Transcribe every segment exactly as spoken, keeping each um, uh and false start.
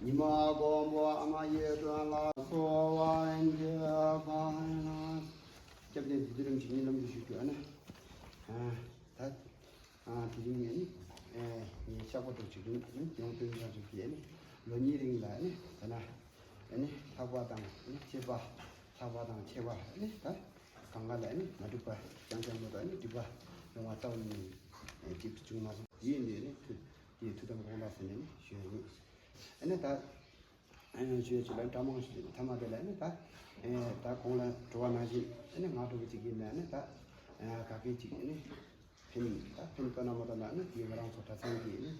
ཉི་མ་མགོན་པོ་ཨ་མ་ཡི་དྲུང་ལ་གསོལ་བ་འདེབས་པ་ན། སྐྱབས་གནས་འདི་དུས་རིམ་བཞི་ཉིན་ལམ་འདི་ཞུ་རྒྱུ་ཨ་ནི། ཨ་ད་ཨ་དེ་རིང་ངས་ནི་ཨེ་ངའི་ཤག་པ་དང་བྱེད་རིང་ཨ་ནི་ཡོང་དོན་ཆ་ཞིག་གིས་ཨ་ནི་ལོ་གཉིས་རིང་ལ་ཨ་ནི་ད་ན་ཨ་ནི་ལྷག་པ་དང་ཨ་ནི་ཆད་པ་ལྷག་པ་དང་ཆད་པ་ཨ་ནི་ད་གང་ག་ལ་ཨ་ནི་མ་འགྲིག་པ་རྐྱང་རྐྱང་མ་གཏོགས་ཨ་ནི་འགྲིག་པ་ཡོང་བ་ལྟ་བུ་ནི་ཨེ་ཅིག་བྱུང་མ་སོང་། དེ་ཡིན་དུས་ཨ་ནི་ཐུ་དེ་ཐུགས་དམ་དགོངས་དག་ཟེར་ནས་ནི་ཞུ་ཡ་ཡིན། ཨ་ནི་ད། ཨ་ནི་ཞུ་ཡ་ཅིག་ལ་འདྲ་མང་ཞིག་ཐ་མ་དེ་ལ་ཨ་ནི་ད། ཨེ་ད་གོང་ལ་དྲི་བ་ནང་བཞིན་ཨ་ནི་ང་འདྲ་བོ་ཅིག་ཡིན་ན་ཨ་ནི་ད། ཨ་ག་གེ་ཅིག་ཨ་ནི་ཕན་ད་ཕན་ཐོགས་ན་མ་ཐོགས་ན་ཨ་ནི་དེ་ང་རང་ཚོ་གྲྭ་ཚང་གི་ཨ་ནི་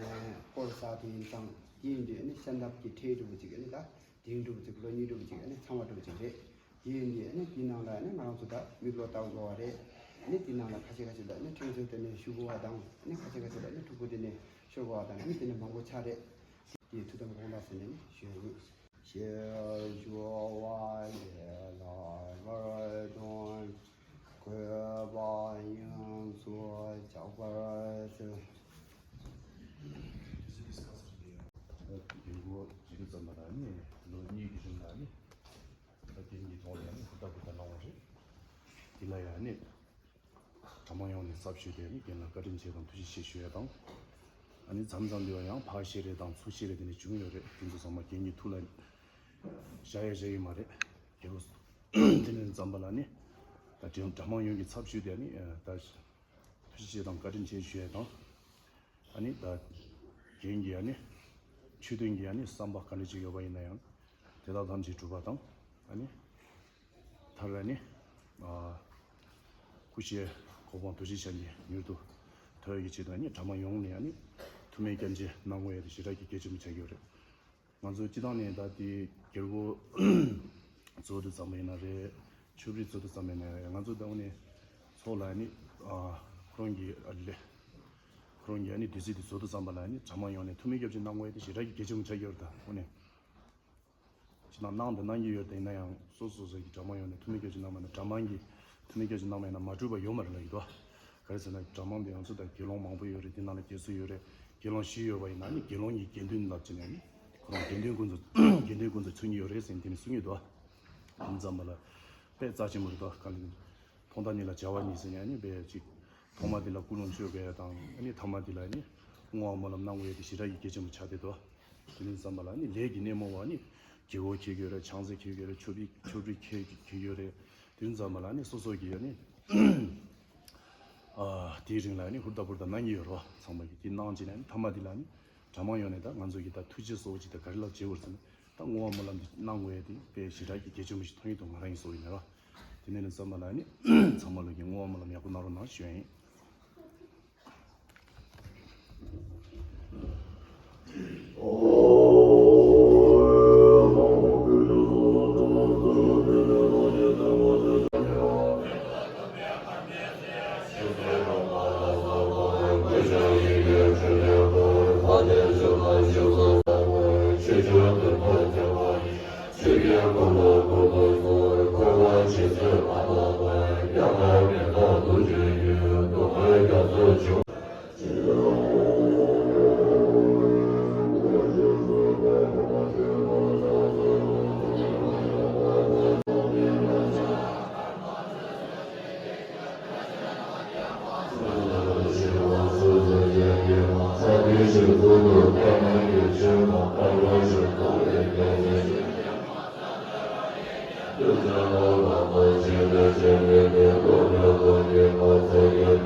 ཨ་སྐོར་ས་དེ་ཡིན་ཙང་དེ་ཡིན་དུས་ཨ་ནི་ཤ་འདབ་ཀྱི་ཁྲལ་འདྲ་བོ་ཅིག་ཨ་ནི་ད་དེང་འདྲ་བོ་ཅིག་ལོ་གཉིས་འདྲ་བོ་ཅིག་ཨ་ནི་ཚང་བ་འདྲ་བོ་ཅིག་རེད། དེ་ཡིན་དུས་ཨ་ནི་དེའི་ནང་ལ་ཨ་ནི་ང་རང་ཚོ་ད་མིག་ལོག་ལྟ་དགོས་པ་རེད། ཨ་ནི་དེའི་ནང་ལ་ཁ་ཤས་ཁ་ཤས་ལ་ཨ་ནི་ཁྲེང་ཚོད་དེ་ནས་ཞུ་དགོས་པ་དང་ཨ་ནི་ཁ་ཤས་ཁ་ཤས་ལ་ཨ་ནི་ཕྲུ་གུ་དེ་ནས་ཤོར་དགོས་པ་དང་ཨ་ནི་དེ་ནས་མང་པོ་ཆགས་རེད། དེ་ཐུགས་དམ་དགོངས་དག་ཟེར་ནས་ནི་ཞུ་ཡ་ཡིན། ཞེས་ཞུ་བ་ལས་ལ་མར་དོན་གོས་པ་ཡོངས་སུ་གྱགས་པར་ཟེར། རྒྱལ་པོ་ཇི་ལྟར་ཙམ་པ་ལ་ནི་ལོ་གཉིས་ཀྱི་རིང་ལ་ནི་ད་རྒན་གྱི་ཐོག་ནས་ནི་ཧུར་ཐག་ཧུར་ཐག་གནང་བ་རེད། དེ་ལ་ཡང་ནི་གྲྭ་མང་ཡོངས་ནས་ཚབ་ཞུས་ཏེ་ནི་རྒན་ལ་བཀའ་དྲིན་ཆེ་དང་ཐུགས་རྗེ་ཆེ་ཞུ་ཡ་དང་། ཨ་ནི་མཚམས་མཚམས་འདི་བ་ཡང་ཕག་ཤི་རེད་དང་ཚུར་ཤི་རེད་དེ་ནི་བྱུང་ཡོད་རེད། དེ་ཚོ་ཚང་མ་རྒན་གྱི་ཐུགས་ལ་བཞག་ཡ་བཞག་ཡོད་མ་རེད། རྒྱལ་པོ་དེ་ནས་ཙམ་པ་ལ་ནི་ད་གྲྭ་མང་ཡོངས་ཀྱི་ཚབ་ཞུས་ཏེ་ནི་ད་ཐུགས་རྗེ་ཆེ་དང་བཀའ་དྲིན་ཆེ་ཞུ་ཡ་དང་། ཨ་ནི་ད་རྒན་གྱི་ཨ་ནི་ཆོས་དོན་གྱི་ཨ་ནི་བསམ་པ་ག་འདྲ་ཅིག་ཡོད་པ་ཡིན་ན་ཡང་དེ་དག་ཐམས་ཅད་གྲུབ་པ་དང་ཨ་ནི་མཐར་ཨ་ནི་ཨ་སྐུ་གཤེགས་གོ་འཕང་རྡོ་རྗེ་འཆང་གི་མྱུར་དུ་ཐོབ་ཡག་གི་ཆེད་དུ་ཨ་ནི་གྲྭ་མང་ཡོངས་ནས་ཨ་ནི་ཐུགས་སྨོན་སྐྱབས་འཇལ་གནང་དགོས་ཡ་དེ་ཞེ་དྲག་གི་གལ་ཆེན་པོ་ཆགས་ཀྱི་ཡོད་རེད། ང་ཚོ་སྤྱི་བཏང་ནས་ད་ལྟའི་རྒྱལ་སྒོ་རྫོགས་དུས་ཙམ་པ་ཡིན་ན་རེད། ཆོས་རིག་རྫོགས་དུས་ཙམ་པ་ཡིན་ན་རེད། ང་ཚོ་ད་དངོས་གནས་ཚོགས་ལ་ནི་ཨ་ཁོ་རང་གི་ཨ་ལས་ཁོ་རང་གི་ཨ་ནི་དུས་ཚོད་དེ་རྫོགས་དུས་ཙམ་པ་ལ་ནི་གྲྭ་མང་ཡོངས་ནས་ཐུགས་སྨོན་སྐྱབས་འཇལ་གནང་དགོས་ཡ་དེ་ཞེ་དྲག་གི་གལ་ཆེན་པོ་ཆགས་ཀྱི་ཡོད་རེད། ད་དངོས་གནས་ཅི་ན་གནང་དང་གནང་གི་ཡོད་རེད། ཡིན་ན་ཡང་སོ་སོ་སོ་གི་གྲྭ་མང་ཡོངས་ནས་ཐུགས་སྨོན་སྐྱབས་འཇལ་གནང་མ་ན་གྲྭ་མང་གི་ཐུགས་སྨོན་སྐྱབས་འཇལ་གནང་མ་ཡིན་ན་མ་གྲུབ་པ་ཡོད་མ་རེད་ལབ་ཀྱི་འདུག་ག་རེ་ཟེར་ན་གྲྭ་མང་དེ་ང་ཚོ་ད་དགེ་སློང་མང་པོ་ཡོད་རེད། དེ་ནང་ལ་དགེ་ཚུལ་ཡོད་རེད། དགེ་སློང་བཞི་ཡོད་པ་ཡིན་ན་ནི་དགེ་སློང་གི་དགེ་འདུན་ལབ་བྱས་ནས་ནི་ཁོ་རང་དགེ་འདུན་ཀུན་ཏུ་དགེ་འདུན་ཀུན་ཏུ་མཚོན་གྱི་ཡོད་རེད་ཟེར་ནས་དེ་ནི་གསུང་གི་འདུག་དེ་ཙམ་པ་ལ་དཔེ་རྩ་ཆེན་པོ་རེད་འདུག་ག་ལ་ཐོག་མཐའ་གཉིས་ལ་བྱ་བ་གཉིས་ཟེར་ཡ་ནི་དཔེ་ཅིག་ཐོག་མ་དེ་ལ་ཀུན་སློང་བཅོས་དགོས་ཡ་དང་ཨ་ནི་ཐ་མ་དེ་ལ་ནི་བསྔོ་བ་སྨོན་ལམ་གནང་དགོས་ཡ་དེ་ཞེ་དྲག་གི་གལ་ཆེན་པོ་ཆགས་བསྡད་འདུག་དེ་ནི་ཙམ་པ་ལ་ནི་ལས་ཀྱི་སྣེ་མོ་བ་ནི་རྒྱལ་པོ་འཁྱེར་གྱི་ཡོད་རེད། བྱང་རྩེ་འཁྱེར་གྱི་ཡོད་རེད། ཆོས་པའི་ཆོས་པའི་འཁྱེར་གྱི་ཡོད་རེད། དེ་ཙམ་པ་ལ་ནི་སོ་སོ་གི་ཡ་ནི་ཨ་དེའི་རིང་ལ་ནི་ཧུར་ཐག་ཧུར་ཐག་གནང་གི་ཡོད་རེད་པ། ཚང་མ་གི་དེ་གནང་བྱས་ནས་ནི་ཐ་མ་དེ་ལ་ནི་གྲྭ་མང་ཡོངས་ནས་ད་ང་ཚོ་གི་ད་ཐུགས་རྗེ་གསོལ་བ་ཅིག་ད་ག་རེ་ལབ་བྱེད་དགོས་རེད་ཟེར་ན་ད་བསྔོ་བ་སྨོན་ལམ་འདི་གནང་དགོས་ཡ་དེ་དཔེ་ཞེ་དྲག་གི་གལ་ཆེན་པོ་ཞིག་མཐོང་ཡོད་འདུག་ང་རང་ཡིན་སོ་ཡིན་ནས་རེད་པ། དེ་ནས་ནི་ཙམ་པ་ལ་ནི་ཚང་མ་ལོ་གི་བསྔོ་བ་སྨོན་ལམ་ཡག་པོ་གནང་རོགས་གནང་ཞུ་ཡ་ཡིན། ཨ། ད་དེ་སྐབས་ནས་ཨ་འདུས་མཛད་རིན་པོ་ཆེ་སྙན་ལམ་དུ་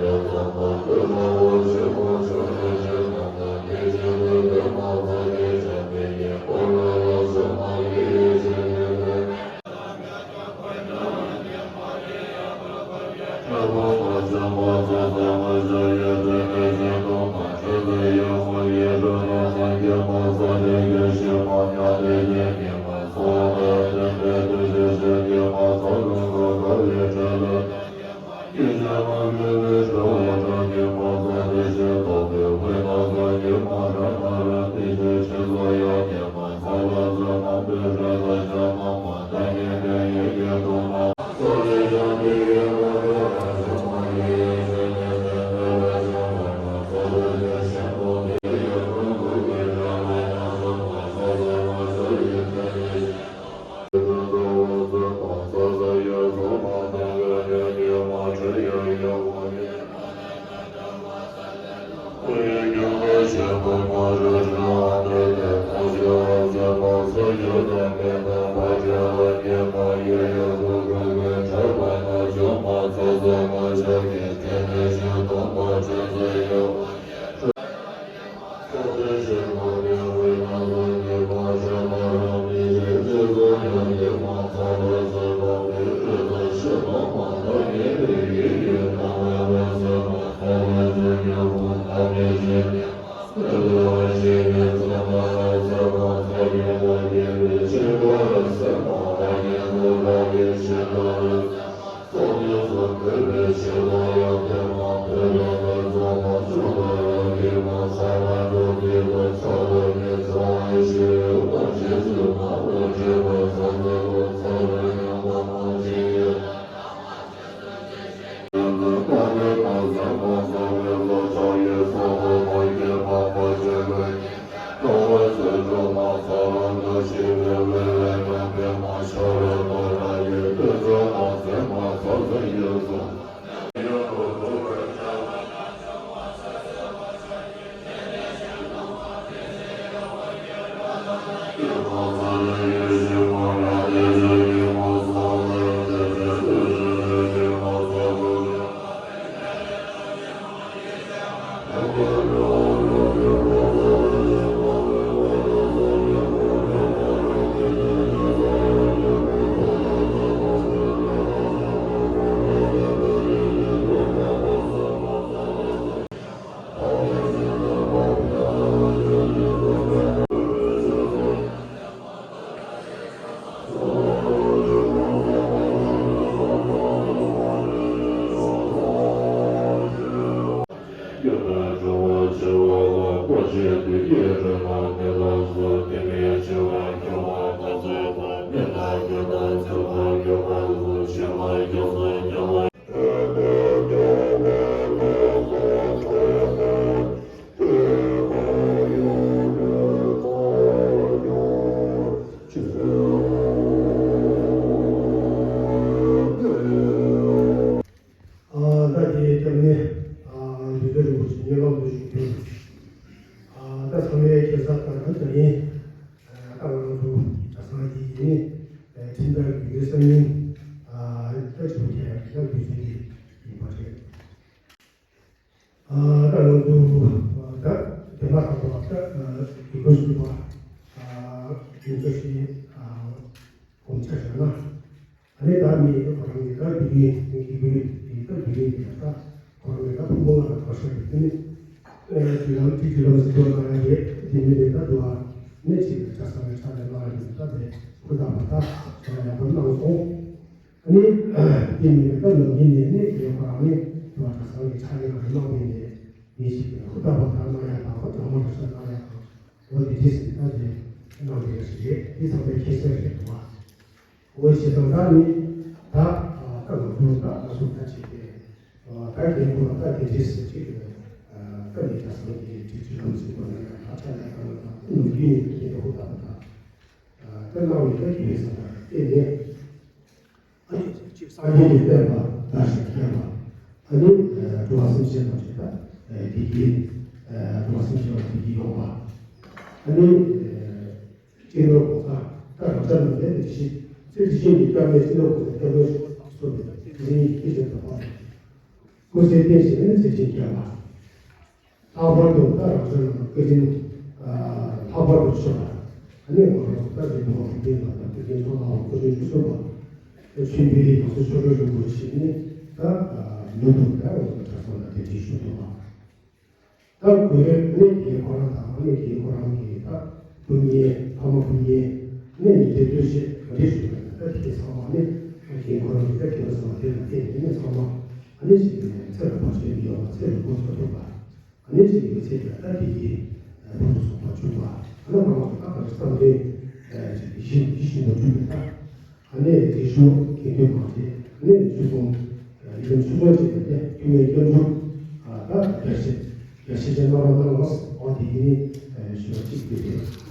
བཞུགས་ཡོད། ཨ། ད་ཚང་མས་མཁྱེན་གསལ་ལྟར་ད་ཡིན། ཨ། ད་ང་ཚོ་གྲྭ་ཚང་གི་ཡིན་ནི་ཁྲིམས་བདག་དགེ་བའི་བསམ་ཡུལ་ཨ་ད་ཆུ་བོ་ཁྱེད་ཡང་ཁྲིམས་བདག་དགེ་བའི་ཡིན་པ་རེད། ཨ། ད་ང་ཚོ་ད་དེ་མ་ཐག་པ་ད་དགེ་བསྐོས་ཟུར་པ་ཨ་ཡིན་ཚུལ་ཞིག་ཨ་དགོངས་འཆར་བཞག་ན། ཨ་ནི་ད་མི་ཁོ་རང་གི་ད་དགེ་རྒན་དགེ་རྒན་གྱི་ད་དགེ་རྒན་གྱི་ད་ཁོ་རང་གི་ད་ཕུང་པོ་ལྔ་ལ་གོ་ཤ་གི་དེ་ནི་ཨེ་དུས་ལམ་ཏིག་ཏིག་ལམ་ཟིན་ཐོག་ན་ཡ་རེད། དེ་མི་རེད། ད་དུ་བ་ནི་ཅིག་གི་ཆ་ཚང་གི་ཆ་ལས་ལ་ཡིན་ད་དེ་ཧུར་ཐག་པ་ད་ཡག་པོ་གནང་སོང་། ཨ་ནི་དེ་མི་རེད། ད་ནམ་རྒྱུན་ནས་ནི་དེ་ཁོ་རང་ནི་དུ་བ་གྲྭ་ཚང་གི་ཆ་ལས་ལ་གནང་བས་ནས་ཡིན་ཞིག་གི་ཧུར་ཐག་པ་ད་གནང་ཡ་དང་ཧུར་ཐག་མ་རེད་ས་གནང་ཡ་དང་། འོ་དེ་རྗེས་སུ་ད་དེ་ གནང་བའི་རེད། འདི་ཚང་མས་མཁྱེན་གསལ་རེད་འདུག་བ། འོ་བྱས་ཙང་ད་ནི་ད་ད་ང་ཚོ་ད་ང་ཚོ་ད་བྱས་ཏེ་ད་རྒན་ཁོ་ན་ད་དེ་འདྲས་སེ་ཅིག་ད་ནི་ད་སང་གི་དེ་ཅི་ལམ་སེ་ཁོ་ན་ཡང་ད་ཆ་ལ་ད་ང་ད་ནུས་རྒྱུ་ཡིན་དེ་ད་ཧོ་ད་ད་ད་གནང་བའི་ད་དེ་རེད་ས་ད་དེ་ནས། ཨ་ནི་སངས་རྒྱས་ཀྱི་བསྟན་པ་དར་ཞིང་རྒྱས་པ། ཨ་ནི་འགྲོ་བ་སེམས་ཅན་ཐམས་ཅད་ད་བདེ་སྐྱིད། འགྲོ་བ་སེམས་ཅན་ལ་བདེ་སྐྱིད་ཡོང་བ། ཨ་ནི་སྤྱི་ནོར་གོང་ས་ད་རང་ཅག་རྣམས་ལས་དེ་ཤི་ཚེ་དེ་ཤི་ཡི་སྐྱབས་གནས་སྤྱི་ནོར་གོང་ས་སྐྱབས་མགོན་ཞིག་གསོལ་བའི་དེ་ནི་སྐྱེས་ཆེན་དུ་བ། སྐུ་ཚེ་བརྟན་ཞིང་ནི་ཚེ་ཆེན་རྒྱས་པ། ལྷག་པར་དུ་ད་རང་ཚོའི་ནང་བཀའ་དྲིན་ལྷག་པར་དུ་ཆེ་བ། ཨ་ནི་ང་རང་ཚོ་ད་དེ་ཐོག་ལ་དེ་ལ་ད་དེ་རྒན་ཚོ་ལ་བ་སྐུ་ཚེ་བཅུ་གསུམ་པ། ཆོས་འཕེལ་ཡུལ་ང་ཚོ་ཆོས་སྒྲོན་རིན་པོ་ཆེ་ནི་ད་ལུས་དུ་ད་ང་ཚོ་གྲྭ་ཚང་ལ་དེ་དྲིས་ཞུ་ཐུབ་པ། ད་གུ་རེ་ནི་རྒན་ཁོ་རང་དང་ཨ་ནི་རྒན་ཁོ་རང་གི་ད་སྤུན་ཉེ་ཕ་མ་སྤུན་ཉེ་ནི་ཉེ་འབྲེལ་ལྟོས་བཅས་ག་འདྲས་ཞུ་ན་ད་དེ་ཚང་མ་ནི་རྒན་ཁོ་རང་གི་ད་རྒན་ཚང་མ་དེ་ལ་བརྟེན་ནས་ནི་ཚང་མ་ཨ་ནི་ཞིག་ནས་ཚེ་ལ་བར་ཆད་མི་ཡོང་བ་ཚེ་ལ་གོ་ཆོད་ཐུབ་པ། ཨ་ནི་ཅིག་ཡོད་ཚད་ཀྱང་ད་དེ་ཡིན། ཕུན་སུམ་ཚོགས་པ་བྱུང་བ། ཨ་ནི་ང་རང་ཚོ་ད་ག་རེ་བསམ་རེད། ཅིག་ཡིད་བཞིན་ཡིད་བཞིན་དུ་འགྲུབ་པའི་ད། ཨ་ནི་དེ་ཤོག་དགེ་འདུན་མང་རེད། ཨ་ནི་ཆོས་ཕུང་ཡིད་བཞིན་ཆོས་ཕུང་ཅིག་ད་ལྟ་དཀྱུས་མའི་སྐྱབས་འཇུག་ད་རྒྱ་ཆེ་རྒྱ་ཆེ་ཅན་རྣམ་པ་རྣམས་ལ་འོ་དེ་ཡིན་ཞུ་བ་གཅིག་དགོས་རེད།